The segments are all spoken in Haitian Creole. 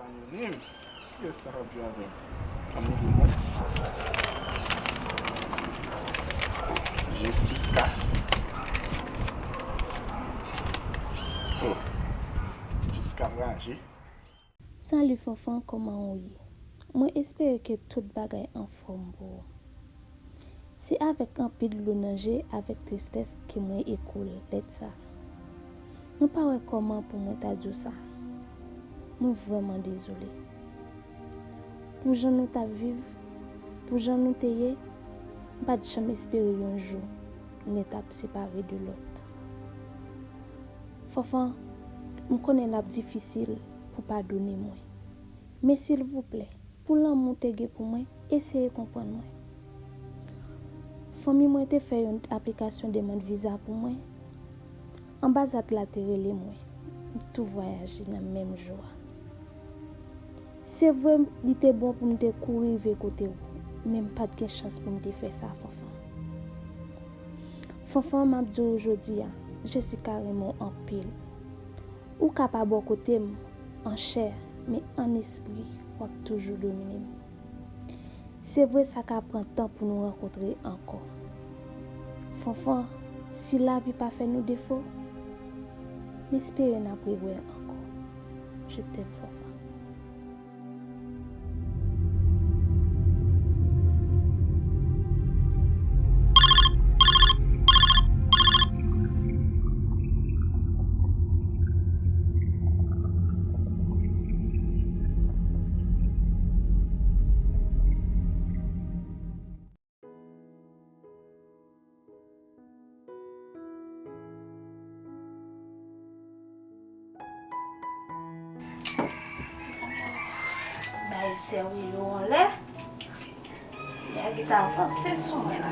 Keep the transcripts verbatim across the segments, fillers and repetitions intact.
Anonim? Kiyès sa k ap jwe avè m? Ann ouvri l non. Jessica. Oh. Jessica raje. Salut Fanfan, kòman ou ye? Mwen espere ke tout bagay anfòm pou ou. Se avèk anpil dlo nan je, avèk tristès ke mwen ekri w lèt sa. Mwen pa wè kòman pou mwen ta di w sa. Mwen vrèman dezole. Pou jan nou t ap viv, pou jan nou te ye, m pa t janm espere yon jou nou t ap separe de lòt. Fanfan, m konnen l ap difisil pou padone mwen. Men silvouplè, pou lanmou w te gen pou mwen, eseye konprann mwen. Fanmi mwen te fè yon aplikasyon demann viza pou mwen. Anbazad la te rele mwen. M tou vwayaje nan menm jou a. Se vre, li te bon pou m te kouri rive kote w, men m pa t gen chans pou m te fè sa, Fanfan. Fanfan, m ap di w jodi a, Jessica renmen w anpil. Ou ka pa bò kote m an chè, men an espri, w ap toujou domine m. Se vre, sa ka pran tan pou nou rankontre ankò. Fanfan, si lavi pa fè nou defo, m espere n ap rewè ankò. Je t'aime, Fanfan. Bay sèwi yo anlè. Nèg ta avanse sou mwen la.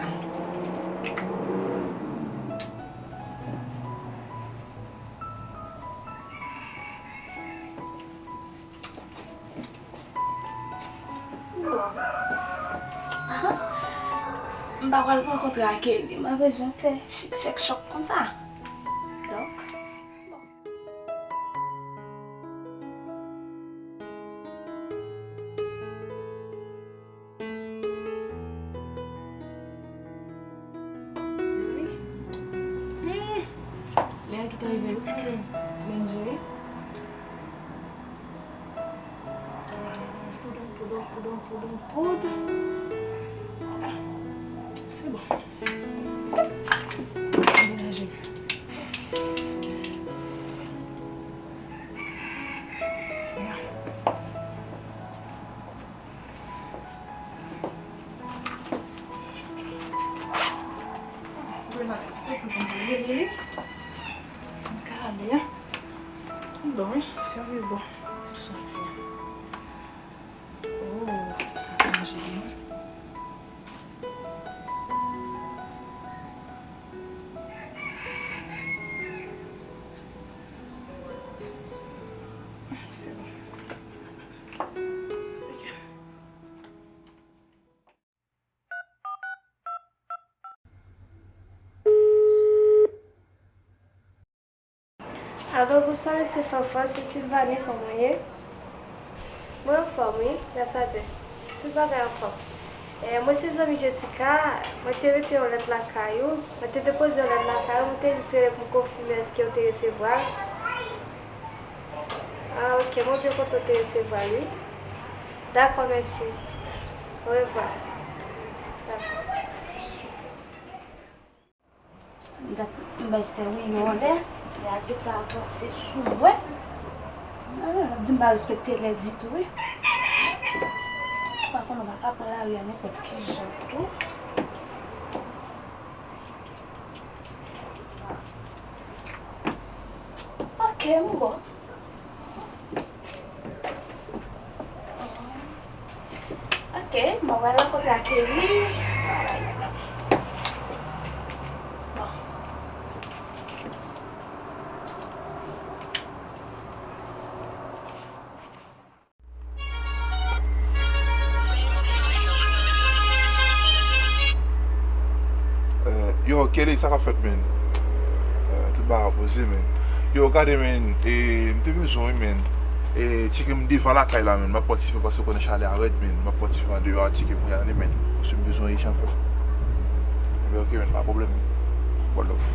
Bon. Ah, m pa pral rankontre ak Kelly. M pa bezwen fè chik chèk chòk konsa. Donk, bon. Wi. Hmm. Lè a ki ta rive, wi, menm je, wi. Poud, poud, poud, poud, poud. Ah, se bon. Degaje. Vwala. Grenade, tout moun konn pou li, li, li. M ka ale, en. Bon, wi, sèvi bon. Santi. Oh, sa ka manje byen. Se bon. Ok. Alo, bonswa, mesye Fanfan, se Sylvanie, kòman w ye? Mwen anfòm, wi, gras a Dye. Tout bagay anfòm. E, mwen se zanmi Jessica, mwen te mete yon lèt lakay ou, mwen te depoze yon lèt lakay ou, mwen te jis rele pou m konfime èske w te resevwa l. Ah, ok, mwen byen kontan w te resevwa l, wi. Dakò, mèsi. Orevwa. Dakò. M dat, m bay sèwi yo anlè, lè a gentan avanse sou mwen. Ah, l ap di m pa respekte lè ditou, wi. M pa konnen, m pa ka pran lari a nenpòt ki jan tou. Ok, m bon. Ok, mwen pral rankontre ak Eli. Bon. Eh, yo, Kelly, sa k ap fèt, menn? Eh, tout bagay poze, menn. Yo, gade, menn, e, m te bezwen w, wi, menn. E tcheke m devan lakay la, menn. M ap pran ti fen paske w konnen chalè a rèd, menn. M ap pran ti fen andeyò a tcheke pou y ale, menn. Paske m bezwen ijan, frè. Ebyen, oke, menn, pa pwoblèm. One love.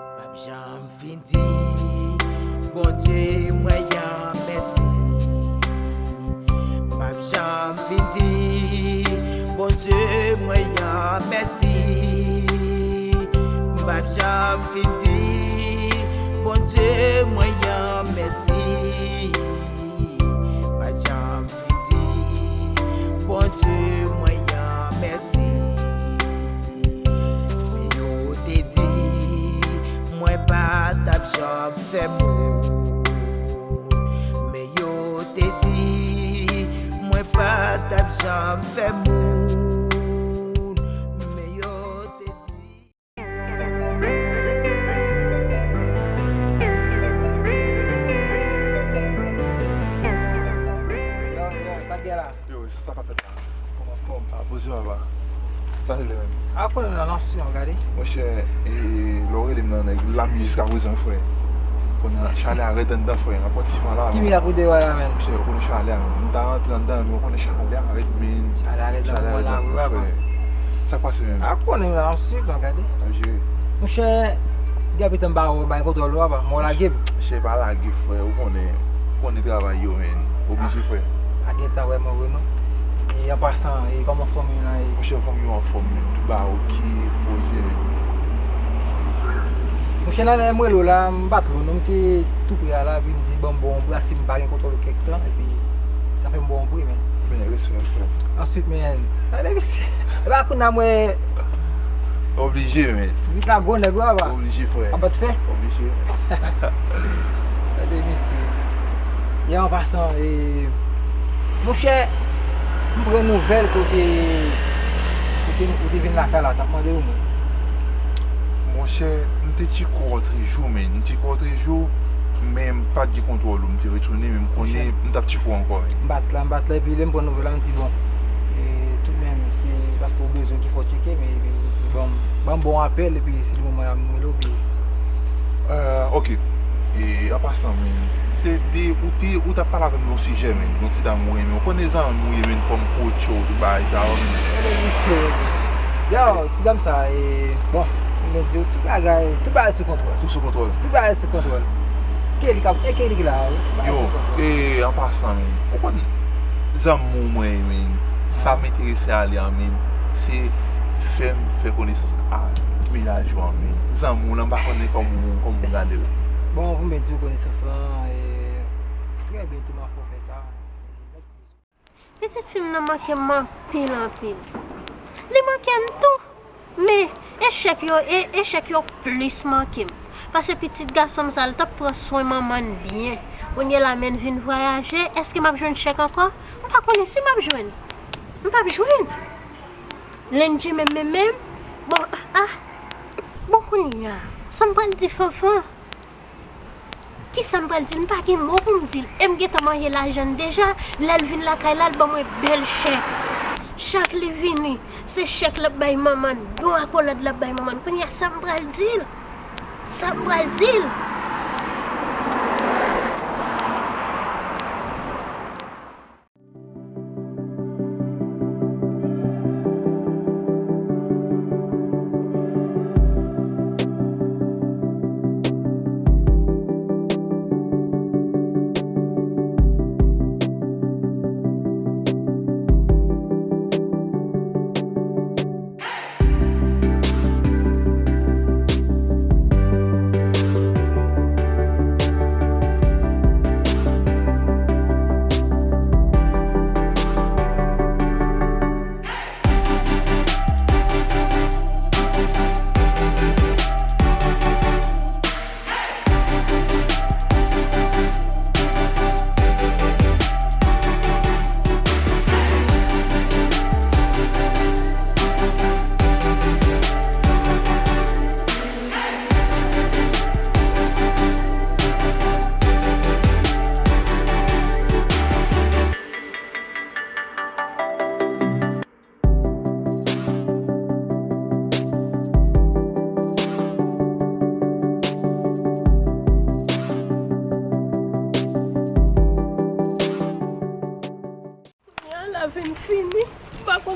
P ap janm fin di Bondye mwen an mèsi. M p ap janm fin di Bondye mwen an mèsi. M p ap janm fin di Bondye mwen an mèsi. M p ap janm fin di Bondye mwen an mèsi. Men yo te di mwen pa t ap janm fè moun. Men yo te di mwen pa t ap janm fè moun. Men yo te di. Yo, yo, sa k gen la? Yo, sa, sa k ap fèt la? Kòman fòm? A, poze papa. Sa se li menm. A, konnen nan lansi an, gade. Monchè, e, lè w rele m nan nèg, l ap jiskaprezan, frè. Konnen chalè a rèd anndan, frè. N ap pran ti van la. Ki mirak ou deyò la menm? Monchè, ou konnen chalè a, menm. M ta rantre anndan, men ou konnen chalè a rèd, men. Chalè a rèd nan moman la, wi, papa. Sa k pase menm? A, konnen nan lansi an, gade. Ap jere. Monchè, gen anpil tan m pa wè w bay kontwòl ou, papa. Mwen w lage m. Monchè, pa lage, frè. Ou konnen, ou konnen travay yo, menn. Oblije, frè. A gen tan vrèman vre, non. E an pasan, e kòman fanmi w lan ye? Monchè, fanmi yo anfòm, menn. Tout bagay oke, poze, menn. Monchè, nan lè m rele w la, m pa t lwen, non, m te tou pre a la, epi m di, ban m ba w yon brase, m pa gen kontwòl ou kèk tan, epi sa fè m ba w yon pre, menn. Men, respè, frè. Answit, menn, gade mesye. E pa kounye a mwen Oblije, men. Vit la gwo nèg la, ba. Oblije, frè. Abat fè? Oblije. Gade mesye. E an pasan, e, monchè, m pran nouvèl kote, kote ou te vin lakay la, t ap mande ou mwen. Monchè, m te tcheke w trè jou, men. M tcheke w trè jou, men m pa t gen kontwòl ou. M te retounen, men m konnen m t ap tcheke w ankò, men. M bat la, m bat la, epi lè m pran nouvèl la, m di, bon, e, tout menm, se paske w bezwen ki fè w tcheke, men epi m di, bon, ban m ba w apèl, epi se li moman la m rele w, epi. Euh, ok. E, an pasan, men, se de, ou te, ou t ap pale avè m yon sijè, men, yon ti dam ou renmen. Ou konnen zanmi w ye, men, fò m kotche w, tout bagay sa yo, men. Gade misye. Yo, ti dam sa, e, bon, m vle di w, tout bagay, tout bagay sou kontwòl. Tout sou kontwòl. Tout bagay sou kontwòl. Ke li k ap, e ke li ki la, wi. Yo, e, an pasan, men, ou konn zanmi w mwen, men, sa m enterese ale a, men, se fè m fè konesans a mennaj ou an, men. Zanmi w lan, m pa konnen kòman w, kòman w gade l. Bon, pou m byen di w, konesans lan, e, trè byento m ap fè w fè sa. Pitit fi m nan manke m anpil, anpil. Li manke m tou. Men, echèk yo, e, echèk yo plis manke m. Paske pitit gason m sa, l t ap pran swen manman l byen. Kounye a la, men l vin vwayaje, èske m ap jwenn chèk ankò? M pa konnen si m ap jwenn. M p ap jwenn. Lendji menm, menm, menm. Bon, ah, ah. Bon, kounye a, sa m pral di Fanfan? Kisa m pral di l? M pa gen mo pou m di l. E m gentan manje lajan l deja. Lè l vin lakay la, l ban mwen bèl chèk. Chak li vini, se chèk l ap bay manman l, bon akolad l ap bay manman l. Kounye a, sa m pral di l? Sa m pral di l?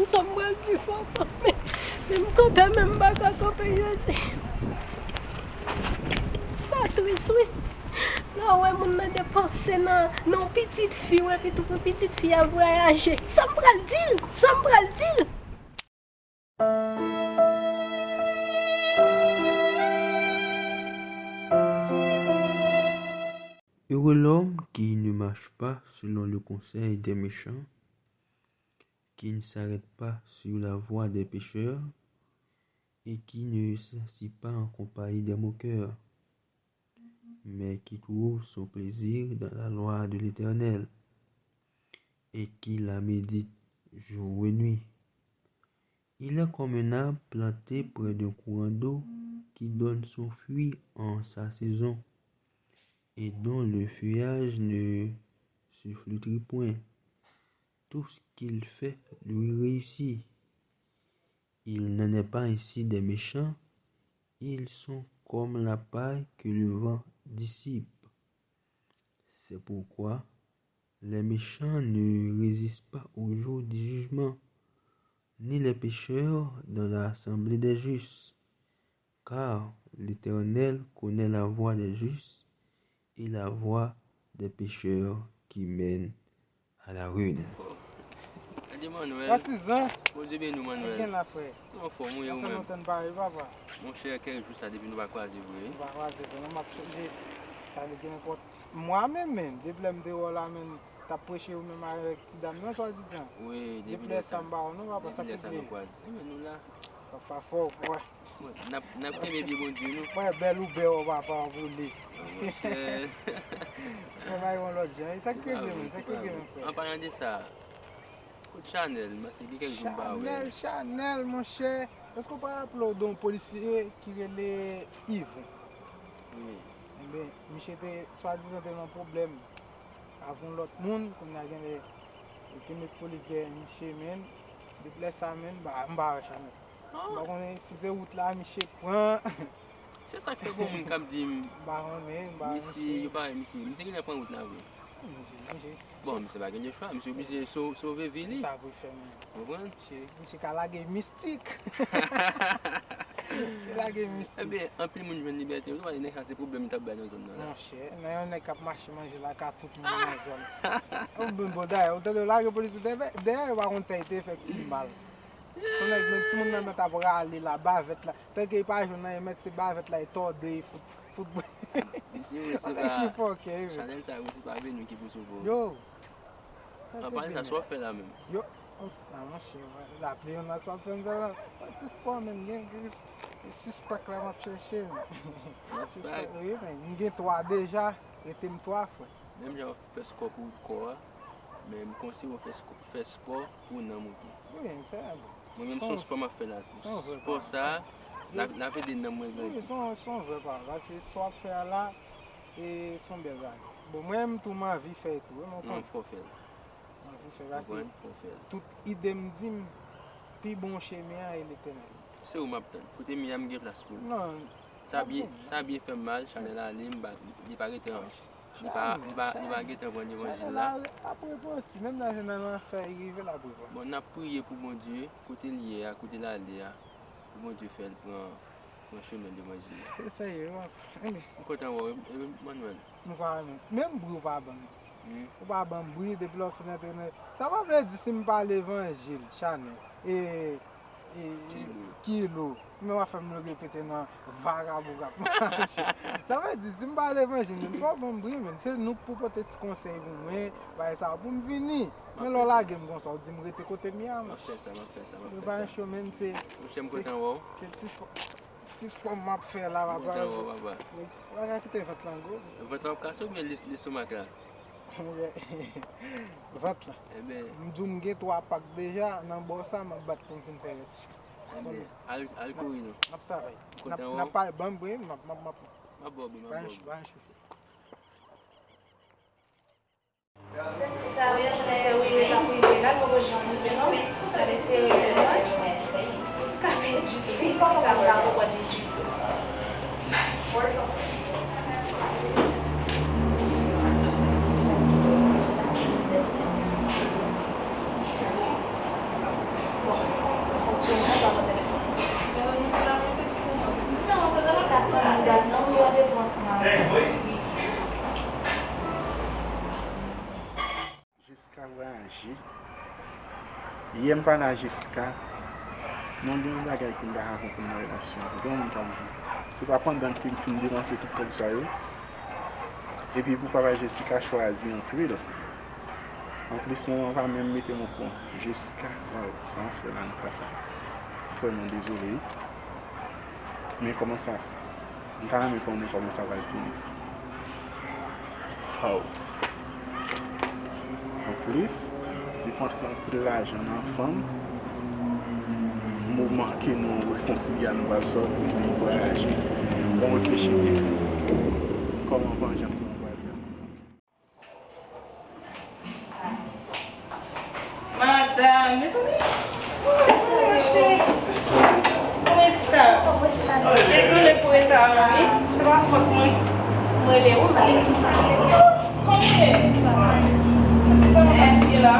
Sa m pral di fò, men, men m kanpe, men m pa ka kanpe, Jezi. Sa tris, wi. Lè w wè moun nan depanse nan, nan yon pitit fi w, epi tou pou pitit fi a vwayaje. Sa m pral di l? Sa m pral di l? Heureux l'homme qui ne marche pas selon le conseil des méchants, qui ne s'arrête pas sur la voie des pécheurs et qui ne s'assit pas en compagnie des moqueurs, mais qui trouve son plaisir dans la loi de l'Éternel et qui la médite jour et nuit. Il est comme un arbre planté près d'un courant d'eau qui donne son fruit en sa saison et dont le feuillage ne se flétrit point. Tout ce qu'il fait lui réussit. Il n'en est pas ainsi des méchants, ils sont comme la paille que le vent dissipe. C'est pourquoi les méchants ne résistent pas au jour du jugement, ni les pécheurs dans l'assemblée des justes. Car l'Éternel connaît la voie des justes et la voie des pécheurs qui mène à la ruine. Gade Manuel. Patizan. Bondye beni w, Manuel. Gen la, frè. Anfòm, wi, ou menm? Sa fè lontan n pa wè, papa. Monchè, kèk jou sa depi nou pa kwaze vre, wi. Nou pa kwaze vre, non, m ap sonje. Sa li gen nenpòt mwa menm, menm. Depi lè m te wè w la, menm, t ap preche ou menm avèk ti dam nan, swadizan. Wi, depi lè sa m pa wè w, non, papa, sa ki vle? Depi lè sa nou kwaze. Ebyen, nou la. Papa, fò w kwè. Bon, n ap, n ap kenbe pye Bondye, nou. Wè, bèl ou bè w, papa, w vole. Monchè. Fè bay yon lòt jan. E sa k regle, men, sa k regle, men, frè. An palan de sa, kot Chanèl, paske gen kèk jou m pa wè l. Chanèl, Chanèl, monchè. Èske w pa raple w de yon polisye ki rele Yves? Wi. Enben, misye te, swadizan, te nan pwoblèm avè yon lòt moun, kounye a genlè, yo te met polis dèyè misye, men, depi lè sa, men, m pa, m pa wè Chanèl. M pa konnen si se wout la misye pran. Se sa k fè gon moun k ap di m, m pa konnen, m pa wè misye, yo pa wè misye. Misye genlè pran wout la vre. Misye, misye. Bon, misye pa gen de chwa, misye oblije so-, sove vi li. Se sa pou l fè, men. Ou konprann? Misye, misye ka lage mistik. Misye lage mistik. Ebyen, anpil moun jwenn libète yo, tou pale nèg sa se pwoblèm li t ap bay nan zòn nan la. Monchè, nan yon nèg k ap mache manje la, ka tout moun nan zòn. Bon, bon, dayè, ou tande yo lage polis dèyè, dèyè, yo pa konn sa yo te fè ki mal. Se yon nèg, men timoun nan mèt ap rale la, bavèt la. Tanke li pa jwenn anyen, mèt se bavèt la, li tòde, li fout, fout. Misye resevwa Chanèl sa, resevwa veni ki pou sove w. Yo. An palan de sa, sa w ap fè la menm? Yo. Oh, nan monchè, lapli yon nan sa w ap fè m fè la. Ti spò menm, gen, gen sis pak la m ap chèche, men. Sis pak, wi, men m gen twa deja, rete m twa, frè. Menm jan w ap fè spò pou kò a, men m konseye w fè spò, fè spò pou nanm ou tou. Wi, se vre. Mwen menm, se yon spò m ap fè la. Spò sa, l ap, l ap ede nanm mwen grandi. Wi, se yon, se yon vrè pawòl. Paske sa w ap fè a la, e, se yon bèl bagay. Bon, mwen menm tou, m anvi fè l tou, wi, men w konprann. Non, fò w fè l. M anvi fè l, paske tout ide m di m, pi bon chemen an, e Letènèl. Se ou m ap tann. Kote m ye a, m gen plas pou l. Non. Sa byen, sa byen fè m mal, Chanèl ale, m pa, li pa rete an, li pa, li pa, li pa gentan pran levanjil la. Chanèl ale, ap repanti. Menm nan jounen nan fè rive, l ap repanti. Bon, n ap priye pou Bondye, kote l ye a, kote l ale a, pou Bondye fè l pran, pran chemen levanjil la. Se serye, wi, papa. M kontan wè w, e, e, Manuel. Nou pa renmen. Menm bri w pa ban m. Ou pa ban m bri depi lè w fin antre nan. Sa pa vle di si m pa levanjil, Chanèl, e, e, Kilo. Kilo. Men w ap fè m repete nan vagabon k ap mache. Sa vle di si m pa levanjil, men fò w ban m bri, men se nou k pou pote ti konsèy pou mwen, bagay sa yo pou m vini. Men lè w lage m konsa, w di m rete kote m ye a, monchè. M ap fè sa, m ap fè sa, m ap fè sa. Monchè, m kontan wè w. Se ti spò. Ti spò m ap fè la, papa. Mwen kontan wè w, papa. Ou pa ka kite vant lan gwo. Vant lan ap kase oubyen lis-, lestomak la? Vant lan. Ebyen. M di w m gen twa pak deja, nan bò sa, m ap bat pou m fin fè rès yo. Ebyen, al, al kouri non. N ap travay. Mwen kontan wè w. N ap, n ap pale, ban m bri, m ap, m ap, m ap. M ap ba w bri, m ap ba w bri. Ba yon choufle. Sa yo, se serye, yo t ap rive la, l poko janm rive non. Gade serye yo, non. Ka pèdi tou, wi, sa m pa poko di ditou. Bon, Yè m pale a Jessica, non, gen yon bagay ke m pa ka konprann nan relasyon an. Gen yon moun k ap jwe. Se pa pandan ke m fin depanse tout kòb sa yo, epi pou papa Jessica chwazi antre l. Anplis, manman pa menm mete m okouran. Jessica, waw, sa w fè la, nou pa sa. Frè mwen, dezole, wi. Men kòman sa, m ta renmen konnen kòman sa pral fini. How? Anplis, depanse anpil lajan nan fanm. Moman ke nou rekonsilye a, nou pral sòti, li vwayaje. Bon, reflechi byen. Kòman vanjans mwen pral fè? Madam, mezanmi, kòman w ye, cheri? Kòman w ye, sista? Dezole pou reta a, wi. Se pa fòt mwen. Mwen rele ou, m pa rele ou. Kòman w ye? Pitit, kòman w fatige la?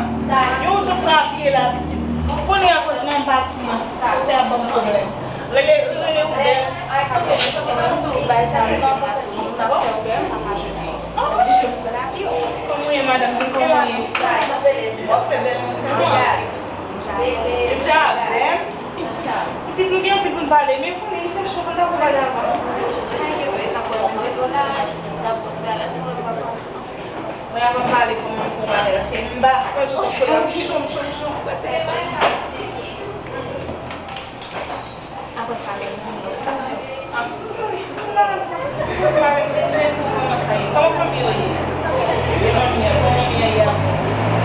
Yon jou w frape la, pitit. Ou konnen akoz manman pati an, ou fè ap ban m pwoblèm. Rele, rele ou bèl. Kòman w ye, madanm? Di m kòman w ye? W ap fè bèl moun, se bon. Depi avè m. Pitit, nou gen anpil pou n pale, men konnen li fè cho, fò n ta pale avan. Mwen, avan m pale, fò m konn pale la. Se m ba, mwen, je konprann. M cho, m cho, m cho. Apre sa, lè m di m lòt bagay. Ap di m wi, m la. Kòman sa ye? Kòman fanmi yo ye? E manmi an, kòman manmi an ye ankò?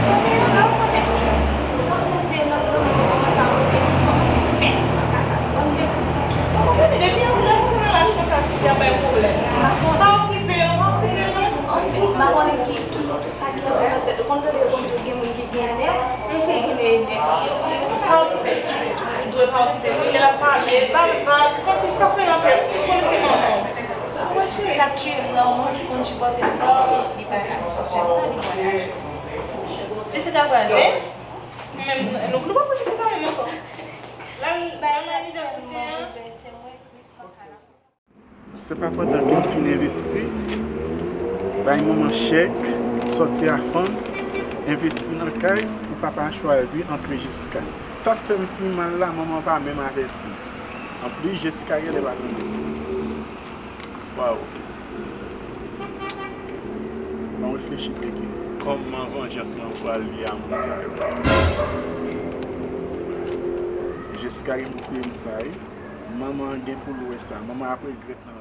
Manmi an la, ou konnen, ou konnen se nan, nan, nan, kòman sa, ou konnen, kòman se pès nan kaka, ban de pès. Ou konnen, depi yon moun nan laj konsa, piti a bay pwoblèm. Pa okipe yo, pa okipe yo. Anfen, m pa konnen ki, ki, ki Sa ki antre nan tèt ou, konn tande yo konn di w gen moun ki gen nè, ki gen nè, nè. Pa okipe l, ou dwe pa okipe l. Kounye a l ap pale, pa, pa, kòmsi l pa fè nan tèt ou, ou konnen se manman w. Sa k tiye m nan, moun ki konn sipòte m nan, li pa la, se sèl nan li vwayaje. Jessica vwayaje? Men, nou, nou pa konn Jessica menm ankò. L al, l al nan inivèsite an. Se pa pandan ke m fin envesti, bay manman chèk, sòti a fanm, envesti nan kay, pou papa chwazi antre Jessica. Sa k fè m pi mal la, manman pa menm avèti. Anplis, Jessica genlè pa tande. Waw. Ban m reflechi byen. Kòman vanjans mwen pral ye a moun sa yo? Jessica gen pou peye m sa, wi. Manman an gen pou l wè sa. Manman ap regrèt nan